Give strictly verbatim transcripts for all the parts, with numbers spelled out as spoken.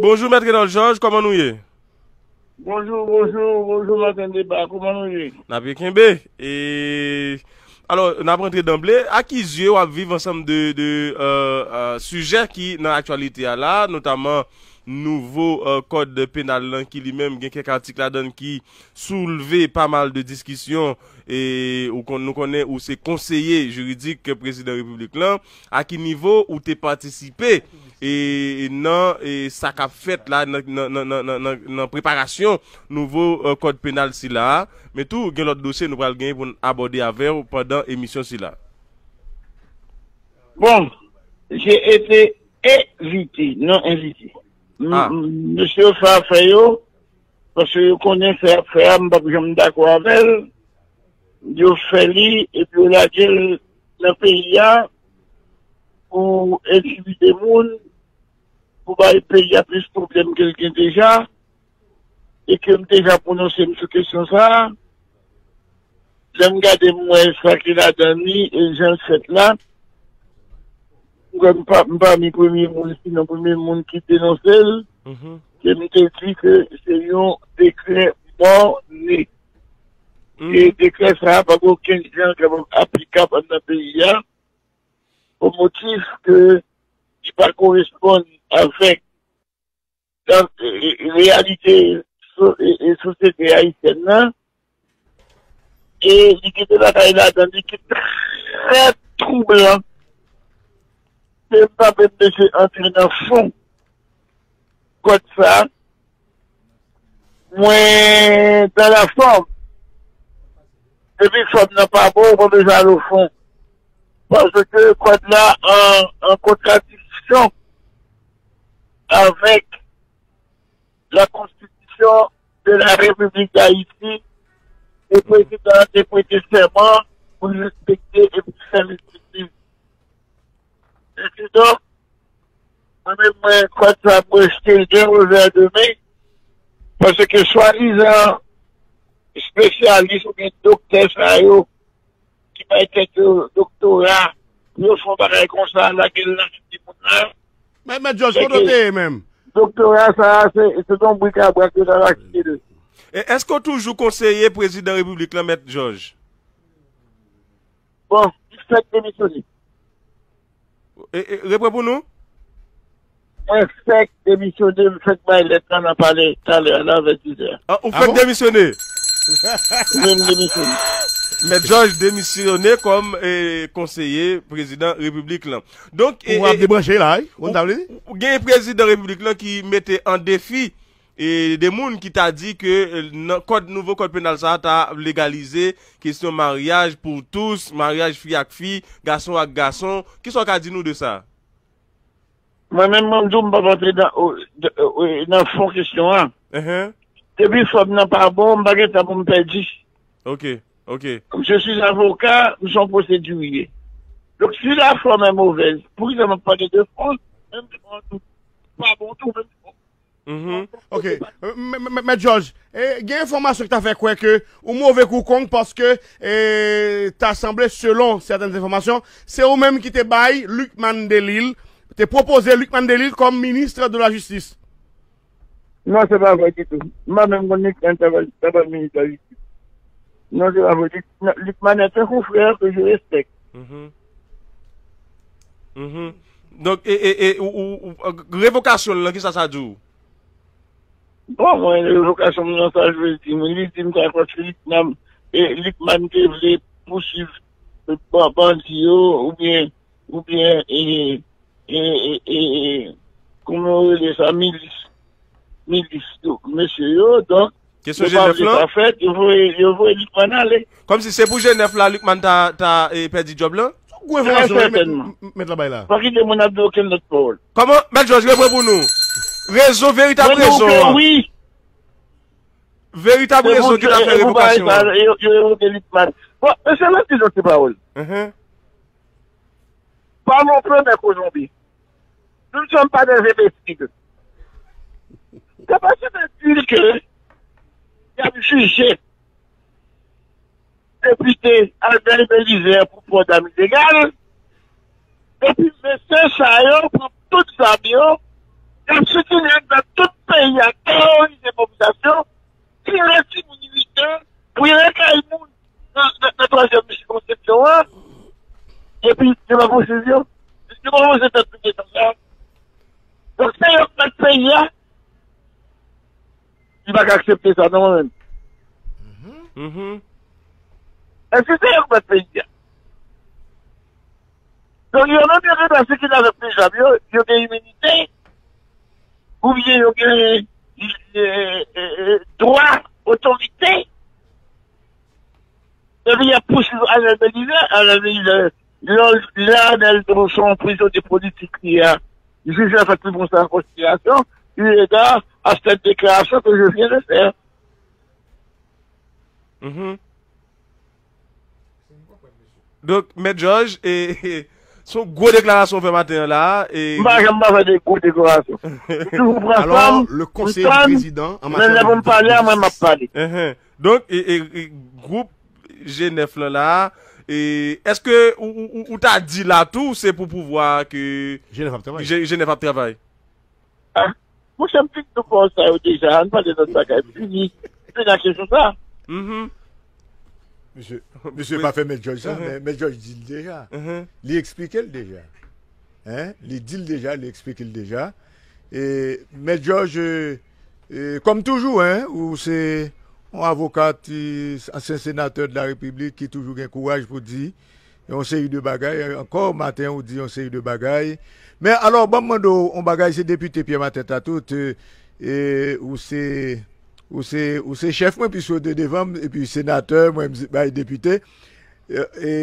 Bonjou, Mèt Renald Georges, kòman nou ye? Bonjou, bonjou, bonjou, Maten Deba, kòman nou ye? N ap byen kenbe. E, alò, n ap rantre danble. Akizye w ap viv ansanm de, de, euh, euh, sijè ki nan aktyalite a la, notaman nouvo, euh, kòd penal lan ki li menm gen kèk atik ladan l ki soulve pa mal de diskisyon. E ou konn, nou konnen ou se konseye jiridik prezidan repiblik lan. A ki nivo ou te patisipe e, e nan e, sa k ap fèt la nan, nan, nan, nan, nan, nan, nan preparasyon nouvo, euh, kòd penal sila a? Men tou, gen lòt dosye nou pral genyen pou n abòde avè w pandan emisyon sila. Bon, j'ai été invité, non invité. M- Ah. m- Mesye yo fè afè yo, paske yo konnen sa y ap fè a, m p ap janm dakò avè l. Yo fè li, epi yo lage l nan peyi a pou entimide moun, pou bay peyi a plis pwoblèm ke l gen deja, e ke m deja pwononse m sou kesyon sa a. Lè m gade, m wè sa ki ladan li e jan l fèt la, m kwè m pa, m pami premye moun, sinon premye moun ki denonse l, Mhm. ke m te di ke se yon dekrè mòne. Mhm. E dekrè sa a pa gen okenn jan kapab aplikab anndan peyi a, o motif ke li pa koresponn avèk dan, e, e, reyalite so- e, e, sosyete ayisyèn nan, e li gen de bagay ladan li ki trè twoublan. Se m pa menm bezwen antre nan fon kòd sa. Mwen, dans la forme, depi fòm nan pa bon, ou pa bezwen al o fon. Paske kòd la an, an kontradiksyon avèk la Constitution de la République d'Haïti, e prezidan an te prete sèman pou l respekte e pou l fè l respekte. E kidonk, mwen menm, mwen, kòd sa, m rejte l d'un revers de main, paske swadizan espesyalis oubyen doktè sa yo, ki bay tèt yo doktora, pou yo fè yon bagay konsa, lage l nan timoun nan. Men, men George, kote w te ye menm? Doktora sa a, se, se yon brikabrak yo ta rache l. E èske w toujou konseye prezidan repiblik lan, Mèt George? Bon, m fèk demisyone. E, e, repran pou nou. Mwen fèk demisyone, m fèk bay lèt la nan palè talè a la, vè dizè. Ah, ou fèk demisyone? Wi, m demisyone. Mèt George demisyone kòm, e, konseye prezidan repiblik lan. Donk, e, ou ap e, debranche la, wi, ou, ou ta vle di? Ou gen prezidan repiblik lan ki mete an defi e de moun ki ta di ke, e, nan kòd, nouvo kòd penal sa a ta legalize kesyon maryaj pou tous, maryaj fi ak fi, gason ak gason. Kisa w ka di nou de sa? Mwen menm, mwen m di w, m p ap antre nan, o, de, o, nan fon kesyon an. Depi fòm nan pa bon, m pa gen tan pou m pèdi. Ok, ok. Je suis avocat, m se yon pwosedirye. Donk, si la forme est mauvaise, poukisa m ap pale de fon? Menm si fon an tou pa bon tou, menm si fon Mhm. Ok. Mèt George, e, gen enfòmasyon ki ta fè kwè ke ou move kou kong paske, e, ta sanble, selon sètèn enfòmasyon, se ou menm ki te bay Lucmane Delille, te pwopoze Lucmane Delille kòm minis de la jistis. Non, se pa vre ditou. M pa menm konn Lucmane ta pral, ta pral minis de la jistis. Non, se pa vre ditou. Non, Lucmane est un confrère que je respecte. Mhm. Mhm. Donk, e, e, e, ou, ou, ou, revokasyon l lan, kisa sa di w? Bon, mwen, revokasyon m nan, sa vle di, mwen, li di m sa, paske Lucmane, e, Lucmane te vle pouswiv, e, ban- bandi yo, oubyen, oubyen, e, e, e, e, e, kòman yo rele sa, milis, milis yo, mesye yo, donk, kesyon yo pa vle sa fèt, yo voye, yo voye Lucmane ale. Kòmsi se pou G nèf la, Lucmane ta, ta, e, pèdi djòb lan? Trè sètènman. Mèt la bay la. Pa kite moun ap di okenn lòt pawòl. Kòman? Mèt George, repran pou nou. Rezon, veritab rezon an. Wi. Veritab rezon ki ta fè revokasyon an. Yo, yo revoke Lucmane. Bon, mesye, lòt di lòt ti pawòl. Mhm. Parlons peu, mais causons bien. Nous ne sommes pas des imbéciles. Se pa se de di ke y ap jije depite Albert Belizaire pou pò dam ilegal, epi mesye sa yo pran tout zam yo, y ap sikile anndan peyi a. M pa ka aksepte sa, non, mwen menm. Mhm. Èske se yo k mèt peyi a? Donk, yo menm, yo gentan sikile avèk pijab yo, yo gen iminite, oubyen yo gen, e, e, e, dwa, otorite, epi y ap pouswiv Arnel Belizaire, Arnel Belizaire, lè, lè Arnel Belizaire se yon prizonye politik li ye a, jij la fèk li pran sa an konsiderasyon, eu égard à cette déclaration que je viens de faire. Mhm. Donk, Mèt Jòj, e, e, se yon gwo deklarasyon w fè maten an la. E, m pa janm pa fè de gwo deklarasyon. M toujou pran san m, m tann, men lè pou m pale a, mwen m ap pale. Donk, e, e, e, gwoup G nèf lan la, e, èske ou, ou, ou, ou ta di la tou, se pou pouvwa ke G nèf ap travay? G nèf ap travay. Ah, monchè, m fin di w pawòl sa yo deja, ann pale lòt bagay. Fini. Fini ak kesyon sa. Misye, misye pa fè Mèt Jòj sa, men Mèt Jòj di l deja. Li eksplike l deja. Hein? Li di l deja, li eksplike l deja. E, Mèt Jòj, e, kòm toujou, hein, ou se yon avoka, ti, ansyen senatè de la Repiblik ki toujou gen kouraj pou di yon seri de bagay. Ankò maten, ou di yon seri de bagay. Men alò, ban m mande w yon bagay, se depite Pyè Matèt la tou, e, ou se, ou se, ou se chèf mwen, piske w te devan m, epi senatè, mwen, m bay depite. E, e,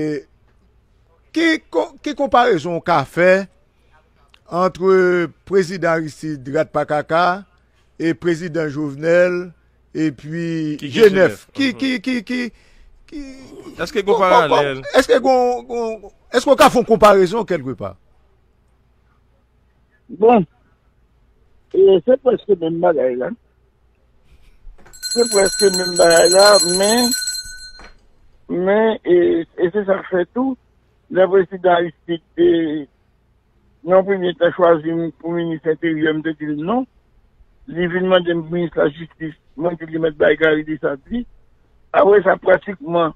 ki, ki konparezon w ka fè ant prezidan Aristide, rat pa kaka, e prezidan Jovenel, epi G nèf. Ki, ki, ki, ki, ki, Èske gen yon paralèl? Èske gen, gen, èske w ka fè yon konparezon kèlkepa? Bon, e, se prèske menm bagay la. Se prèske menm bagay la, men, men, e, e se sa k fè tou, lè prezidan Aristide te nan yon premye tan chwazi m pou minis enteryè, m te di l non. Li vin mande m pou minis lajistis, mwen di li mèt bay Gary Deschamps li. Apre sa, pratikman,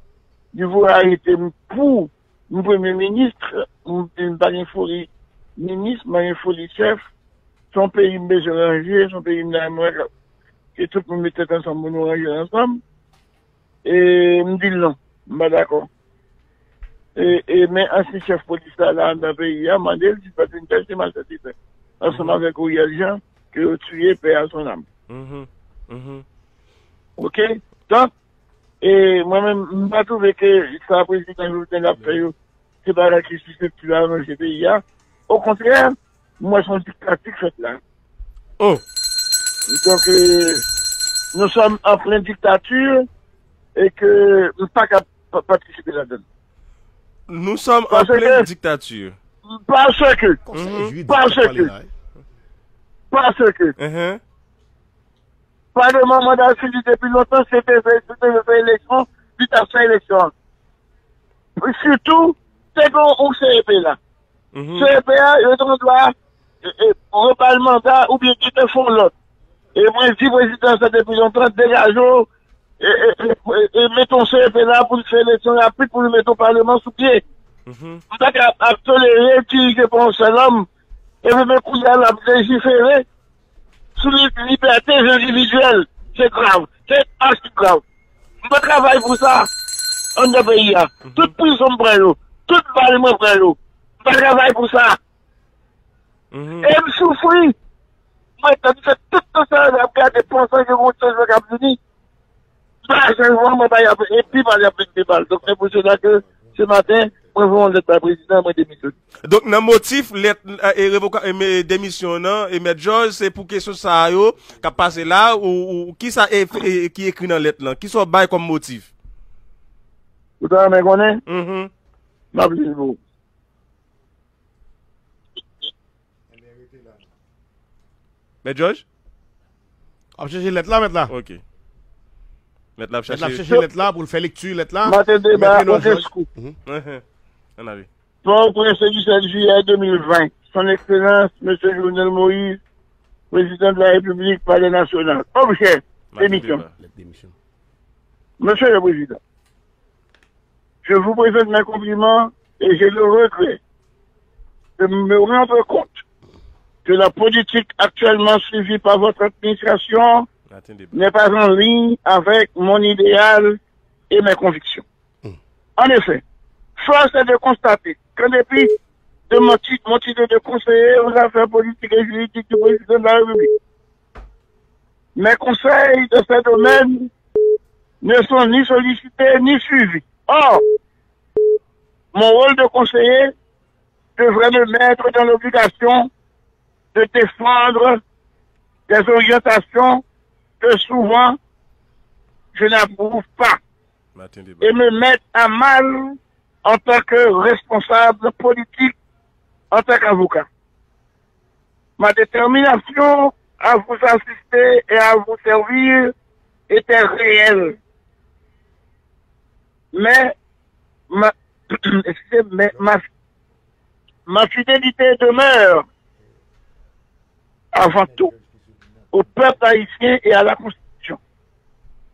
li voye arete m pou m premye minis. M, m pa gen foli minis, m pa gen foli chèf. Se yon peyi m bezwen ranje, se yon peyi m la, m wè ke tout moun met tèt ansanm pou nou ranje l ansanm. E m di l non, m pa dakò. E, e men ansyen chèf polis la, la anndan peyi a, mande l si l pa t vin fè se malfètitè ansanm avèk Oriel Jean ke yo tiye, paix à son âme. Oke? Donk, e mwen menm, m pa twouve ke sa prezidan Jovenel ap fè yo, se bagay ki siseptib a ranje peyi a. Okontrè, m wè se yon diktati k fèt la. Oh! Donk, e, nous sommes en pleine dictature e ke m pa ka pa, patisipe ladan l. Nous sommes en pleine dictature. Paske, paske, paske, Paleman manda fini depi lontan, se te fè, se te fè eleksyon, li t ap fè eleksyon an. Sitou, te gen yon C E P la. C E P a, yo te gen dwa, e, e, rebal manda oubyen gentan fè yon lòt. E mwen di prezidan sa depi lontan, degaje w, e, e, e, e, e mete yon C E P la pou l fè eleksyon rapid, pou l mete yon paleman sou pye. M pa ka ap tolere dirije pa yon sèl òm, epi men kounye a l ap lejifere sou li, libète endividyèl. Se grav, se achi grav. M pa travay pou sa anndan peyi a. Tout prizon m pran yo, tout bal mwen pran yo. M pa travay pou sa. E m soufri. Mwen, tann fè tout tan sa yo, ap gade pansan ke gon chanjman k ap vini. Pa chanjman, mwen pa y ap, epi pa y ap vin debal. Donk, se pou sela ke se maten, mwen voye yon lèt bay prezidan, mwen demisyone. Donk, nan motif lèt e revoka, e, demisyon nan, e Mèt Jòj, se pou kesyon sa yo k ap pase la, ou, ou kisa e, e, ki ekri nan lèt lan? Kisa w bay kòm motif? Ou ta renmen konnen? M ap li l pou ou. Mèt Jòj? W ap chèche lèt la, mèt la? Ok. Mèt la ap chèche lèt la pou l fè lekti lèt la. Maten deba, yon diskou. Ann ale. Pòtoprens, le dix-sept juillet deux mille vingt. Son Excellence, Monsieur Jovenel Moïse, Président de la République, Palais National. Objet, démission. Monsieur le Président, je vous présente mes compliments et j'ai le regret de me rendre compte que la politique actuellement suivie par votre administration n'est pas en ligne avec mon idéal et mes convictions. En effet, force est de constater qu'en dépit de mon titre, mon titre de conseiller aux affaires politiques et juridiques du président de la République, mes conseils dans ces domaines ne sont ni sollicités ni suivis. Or, mon rôle de conseiller devrait me mettre dans l'obligation de défendre des orientations que souvent je n'approuve pas et me mettre à mal en tant que responsable politique, en tant qu'avocat. Ma détermination à vous assister et à vous servir était réelle. Mais ma, excusez, mais ma, ma fidélité demeure avant tout au peuple haïtien et à la Constitution.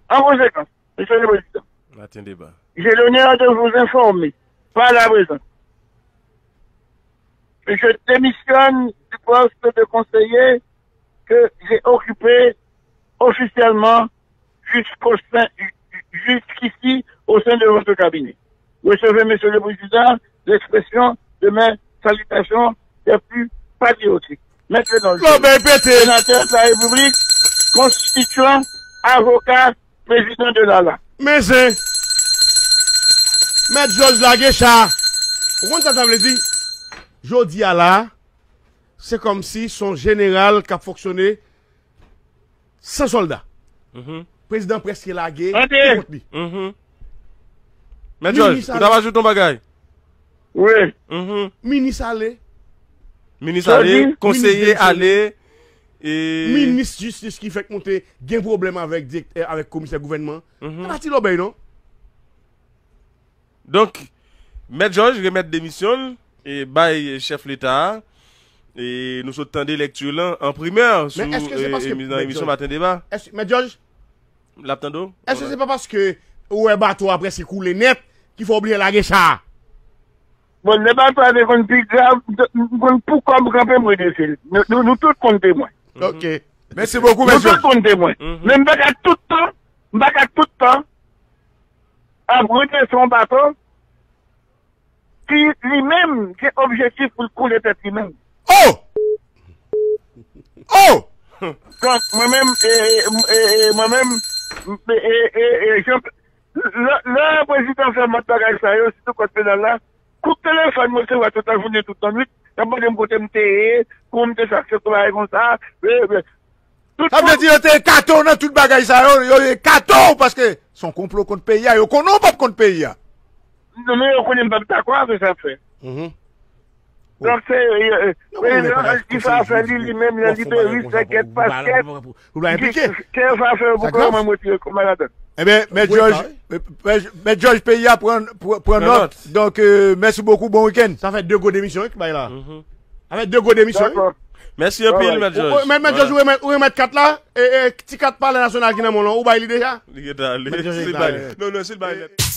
En conséquence, Monsieur le Président, j'ai l'honneur de vous informer par la présente que je démissionne du poste de conseiller que j'ai occupé officiellement jusqu'au sein, jusqu'ici au sein de votre cabinet. Recevez, Monsieur le Président, l'expression de mes salutations les plus patriotiques. Maintenant, je, sénateur de la République, constituant, avocat, président de l'A L A. Men zen, Mèt Jòj lage cha. Ou konn sa sa vle di? Jodi a la, se kòmsi se yon jeneral k ap fonksyone san sòlda. Prezidan prèske lage kont li. Mèt Jòj, ou ta va ajoute yon bagay? Wi. Minis ale. Minis ale, konseye ale. Minis jistis ki fèk monte gen pwoblèm avèk direktè, avèk komisè gouvènman. Se pa ti lòbèy non. Donk, Mèt Jòj remèt demisyon l e bay chèf Leta a. E nou sot tande lèkti lan an primè sou nan emisyon Maten Deba. Mèt Jòj, l ap tande w? Èske se pa paske ou wè bato a prèske koule nèt ki fè w oblije lage cha a? Bon, lè bato a te konn pi grav, m konn poukò m kanpe m redrese l. Nou, nou, nou tout konn temwen. Ok. Mèsi bokou, mèt Jòj. Nou tout konn temwen. Men m pa ka tout tan, m pa ka tout tan ap redrese yon bato ki li menm gen objektif pou l koule tèt li menm. Oh! Oh! Donk, mwen menm, e, e, e, e, mwen menm, e, e, e, e, jan, lè, lè prezidan fè mòd bagay sa yo, sitou kòd penal la, kout telefòn mwen se wè tout lajounen, tout lannwit, y ap mande m kote m te ye, kouman m te fè aksepte bagay konsa, e, e, Sa vle di yo te ekate w nan tout bagay sa yo, yo ekate w paske se yon konplo kont peyi a, yo konnen w p ap kont peyi a. Non, men yo konnen m p ap dakò avè sa fè. Donk se, e, e, prezidan Alti Fafa li, li menm, nan liberis, nan kèt pa kèt, kè Fafa yo poko mwen retire kòm madanm. Ebyen, Mèt Jòj, Mèt Jòj, peyi a pran, pran nòt. Donk, e, mèsi bokou, bon wikenn. Sa fè de gwo demisyon wi ki bay la. Avèk de gwo demisyon wi. Mèsi anpil, Mèt Jòj. Mèt Jòj, ou remèt, ou remèt kat la, e, e, ti kat palè nasyonal ki nan men w lan, ou bay li deja? Li gentan ale. Sil bay nèt. Non, non, sil bay nèt.